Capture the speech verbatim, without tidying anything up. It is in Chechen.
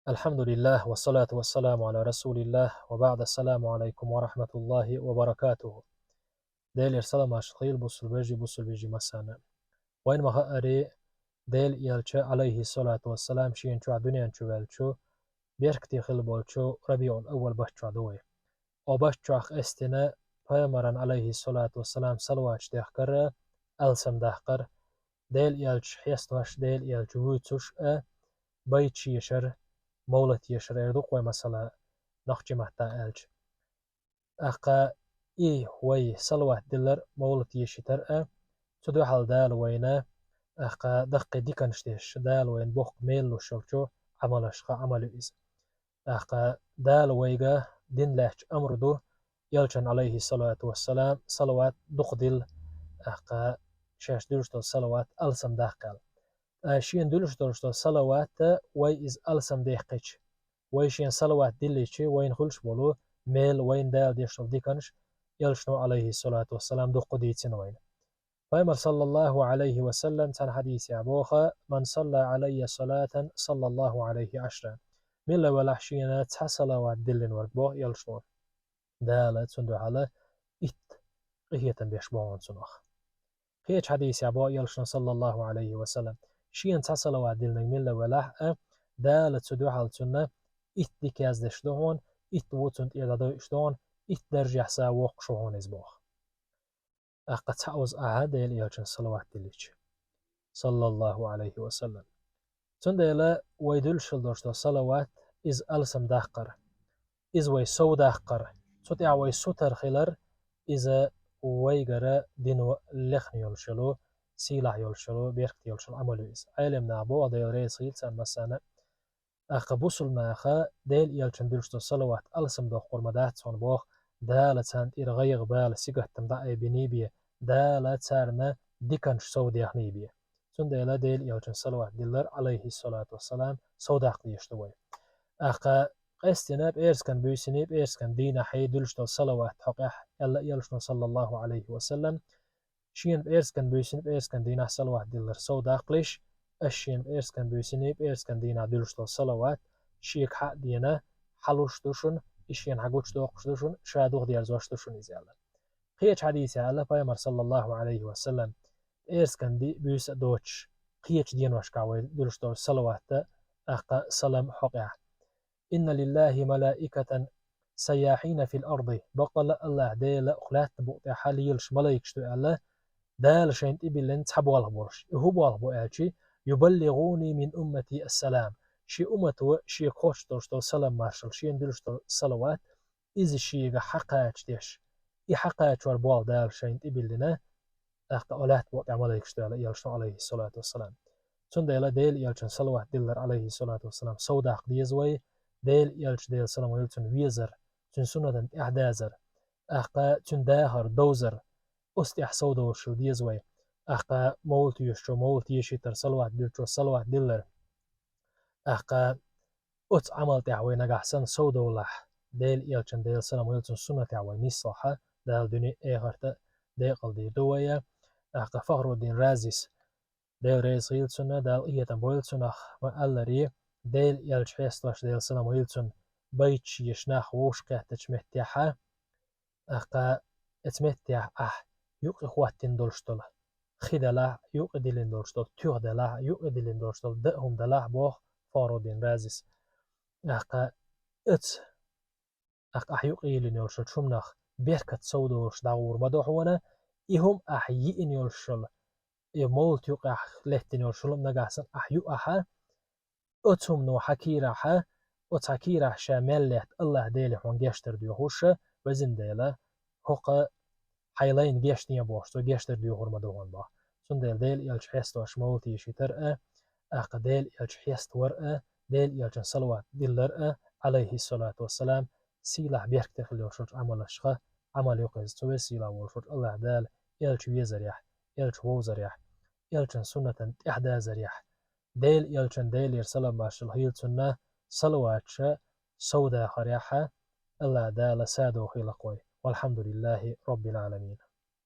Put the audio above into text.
الحمد لله والصلاة والسلام على رسول الله وبعد. السلام عليكم ورحمة الله وبركاته. Делера салам-маршал хийла, бусалба вежарий, бусалба йижарий, массарна. Вайна ма хаъара, Делан элча, Ӏалайхи ссалату вассалам, шена чохь дуьнен чу ваьллачу, беркате хилла болчу РабиӀул-Аввал бутт чохь ду вай. Оцу бутт чохь къаьстина пайхамарна, Ӏалайхи ссалату вассалам, салаваташ дехкар а, алсам даккхар а, Делан элча хестош, Делан элча вуьйцуш а, байташ ешар, мовлат ешар эр ду-кх вай, масала, нохчийн маттахь аьлча. ТӀаккха и вай салават диллар а, мовлат ешийтар а, цу дуьхьал Дала вайна, тӀаккха даккхий диканаш деш, Дала вайна боккха мел луш йолчу Ӏамалех Ӏамал ю иза. ТӀаккха Дала вайга дина лаьтташ амр ду, элчанна, Ӏалайхи ссалату вассалам, салават дукха дилла, тӀаккха шаьш дуьллуш долу салават алсам даккха аьлла. Ткъа шена дуьллуш долуш долу салават, вай иза алсам даьккхича, вай шена салават диллича, вайна хуьлуш болу мел, вайна Дала деш долу диканаш, элчано, Ӏалайхи ссалату вассалам, дуккха дийцина вайна. Пайхамара, саллаллаху Ӏалайхи ва саллам, цхьана хьадисехь боху: «Ман салла Ӏалаййа салатан, саллаллаху Ӏалайхи Ӏашра». Милла велахь шена цхьа салават диллина верг, боху элчано, Дала цунна дуьхьал итт къинхетам беш бу хьуна цунах. Кхечу хьадисехь боху элчано, саллаллаху Ӏалайхи ва саллам: шена цхьа салават диллинарг милла велахь а, Дала цу дуьхьал цунна итт дика яздеш ду хьуна, итт вон цунна тӀера дӀадойуш ду хьуна, итт даржехь са воккхуш ву хьуна иза, боху. ТӀаккха цхьа оза ахьа Делан элчанна салават диллича, саллаллаху Ӏалайхи ва саллам. Цундела вай дуьллуш хила долуш долу салават, иза алсам даккхар, иза вай сов даккхар, цу тӀехь вай сутара хилар, иза вайгара дино лехна йолуш йолу, сийлахь йолуш йолу, беркате йолуш йолу Ӏамал ю иза. Ӏелам наха боху, Дела реза хийла царна массарна, тӀаккха бусалба наха Делан элчанна дуьллуш долу салават алсам доккхур ма дац хьуна, боху, Дала царна тӀера гӀайгӀа, бала, сингаттам дӀаайбиний бен, Дала царна диканаш сов дехний бен. Цундела Делан элчанна салават диллар, Ӏалайхи ссалату вассалам, сов даккха дезаш ду вай. ТӀаккха къаьстина пӀераскан буьйсанна, пӀераскан дийнахь дуьллуш долу салават хьокъехь, аьлла элчано, саллаллаху Ӏалайхи ва саллам, шена пӀераскан буьйсанна, пӀераскан дийнахь салават диллар сов даккхалаш, ас шена пӀераскан буьйсанна, пӀераскан дийнахь дуьллуш долу салават шега хьа а дена, хьалуш ду шуна, и шена хьагучудоккхуш ду шуна, ша духадерзош ду шуна иза, аьлла. Кхечу хьадисехь аьлла пайхамара, саллаллаху Ӏалайхи ва саллам, пӀераскан ди-, буьйса а доцуш, кхечу деношкахь вай дуьллуш долу салават а, тӀаккха салам хьокъехь: «Инна лиллахи малаикатан сайяхьина фил арди». Баккъалла а АллахӀ Дела кху лаьттан букъа тӀехь лелаш малайкаш ду аьлла, Дала шайна тӀебиллина цхьа болх болуш. И хӀун болх бу аьлча: «Юбаллигъуни мин уммати ассалам». Шен уммато шега хоттуш долуш долу салам-маршалла, шена дуьллуш долу салават, иза шега хьакхачадеш. И хьакхачор болх Дала шайна тӀебиллина, тӀаккха кху лаьттан букъа тӀехь малайкаш ду аьлла элчано, Ӏалайхи ссалату вассалам. Цундела Делан элчанна салават диллар, Ӏалайхи ссалату вассалам, сов даккха деза вай, Делан элча, Делан салам хуьлда цунна, везар, цуьнан суннатана тӀаьхьадазар, тӀаккха цуьнан дахар, довзар, оцу тӀехь сов долуш хила деза вай. ТӀаккха мовлат ешачо мовлат ешийтар, салават диллачо салават диллар. ТӀаккха оцу Ӏамал тӀехь вай нагахь санна сов довлахь, Делан элчанна, Делан салам хуьлда цунна, суннатехь вай нислахь, Дала дуьне а, эхарт а декъалдийр ду вай. ТӀаккха Фахруддин Разис, Дела реза хийла цунна, Дала къинхетам бойла цунах, ма-аллара, Делан элча хестош, Делан салам хуьлда цунна, байташ еш нах вовшахкхеттачу меттехь, тӀаккха оцу меттехь ахь юкъа хӀоттийна долуш долу хи делахь, юкъа диллина долуш долу туьха делахь, юкъа диллина долуш долу даа хӀума делахь, боху Фахруддин Разис. ТӀаккха оцу, тӀаккха ахь юкъа йиллина йолуш йолчу хӀуманах беркат сов долуш дӀагӀур ма ду хьуна, и хӀума ахь йиъна йолуш йолу, и мовлат юкъахь лаьттина йолуш йолу хӀума нагахь санна ахь юахь, оцу хӀумано хьан кийрахь, оцу хьан кийрахь ша мел лаьтта АллахӀ Деле хьуна гечдар доьхуш, везан Дела, хӀокху хьайн лайна гечдехьа бохуш, цо гечдар доьхур ма ду хьуна, боху. Цундела Делан элча хестош мовлат ешийтар а, тӀаккха Делан элча хеставар а, Делан элчанна салават диллар а, Ӏалайхи ссалату вассалам, сийлахь, беркате хила йолуш йолчу Ӏамалех Ӏамал ю-кх иза. Цу веза-сийлахь волуш волчу АллахӀ Дала элча везарехь, элча вовзарехь, элчан суннатана тӀаьхьадазарехь, Делан элчанна, Делера салам-маршалла хийла цунна, салаваташ сов дахарехь АллахӀ Дала садо хийла-кх вай. Валхьамдулиллахи Роббил Ӏаламин.